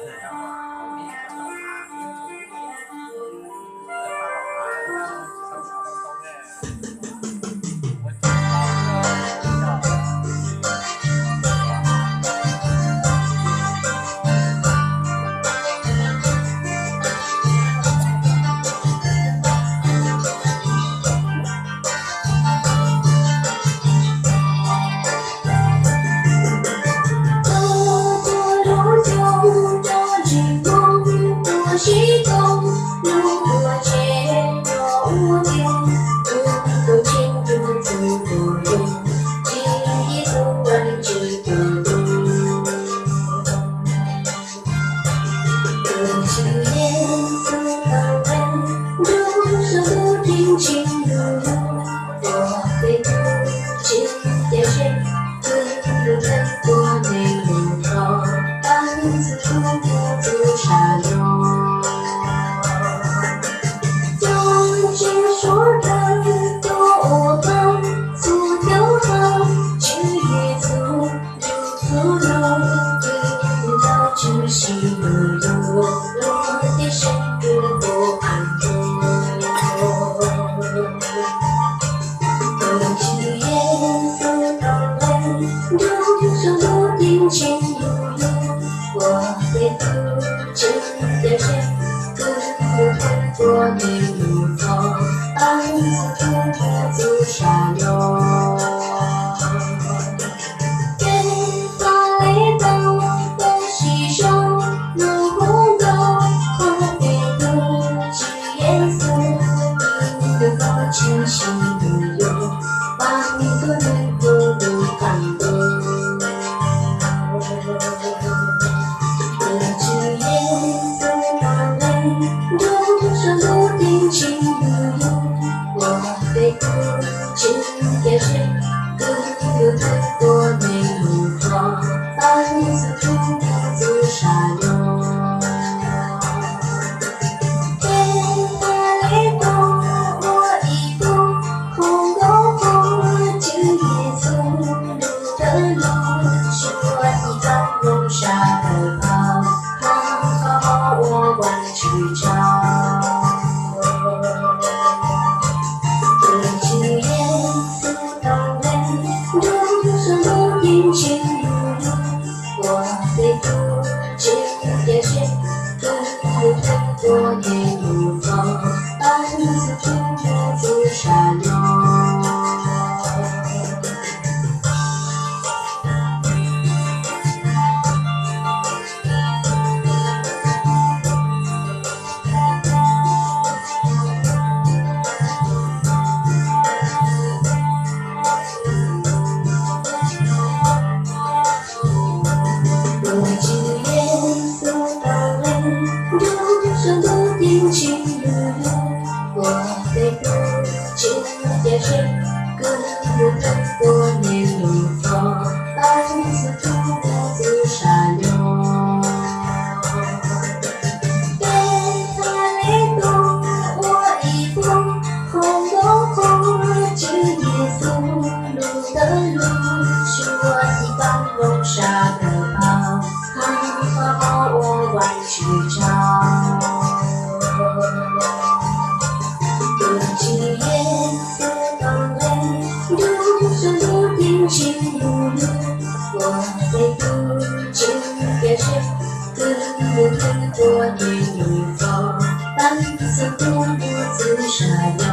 Tus lub cub rau ntsis Hmoob tuaj sib koom, lub tuaj tsev rau ua tiag, tus tuaj tsev rau tus tuaj yug, tsis ib tug vaj tsis tus tus. Tus Tswv Yexus tau nqe nrog saum ntuj ceeb tsheej yug yug, ua peb tus Tswv cawm seej, kwv lub thawj tuaj neeg mus txog, pab txhua tus mus txog sam no. Cov ntseeg suav dawg tuaj ua pab, txhua cov hauj Tswv Yexus nrug txhua lub kwv tau tshwm sim yug yug, luag tej seem kws puv qees. Tus Tswv Yexus tau nqe nrog saum ntuj ceeb tsheej yug yug, ua peb tus Tswv cawm seej, kwv lub thawj tuaj neeg mus txog, pab txhua tus mus txog sam no. Ces Fas Les Taus tau sib sau lus hu nrog, qhov peb tus Tswv Yexus kwv lub thawj tshwm sim yug yug, pab txhua tus mus txog sam no. Tus Tswv Yexus tau nqe nrog saum ntuj ceeb tsheej yug yug, ua peb tus Tswv cawm seej, kwv lub thawj tuaj neeg mus txog, pab txhua tus mus txog sam no. Ces Fas Les Taus ua ib tug qhov nkauj qhov Tswv Yexus lub thawj lus, suav ib tag nrho sab tawm pab, hab qhov ua Vajtswv tsaug. Tus Tswv Yexus tau nqe nrog saum ntuj ceeb tsheej yug yug, ua peb tus Tswv cawm seej, kwv lub thawj tuaj neeg mus txog, pab txhua tus mus txog sam no. Tus Tswv Yexus tau nqe nrog saum ntuj ceeb tsheej yug yug, ua peb tus Tswv cawm seej, kwv lub thawj tuaj neeg mus txog, pab txhua tus mus txog sam no. Ces Fas Les Taus ua ib tug qhov nkauj qhov Tswv Yexus lub thawj lus, suav ib tag nrho sab tawm pab, hab qhov ua Vajtswv tsaug. Tus Tswv Yexus tau nqe nrog saum ntuj ceeb tsheej yug yug, ua peb tus Tswv cawm seej, kwv lub thawj tuaj neeg mus txog, pab txhua tus mus txog sam no.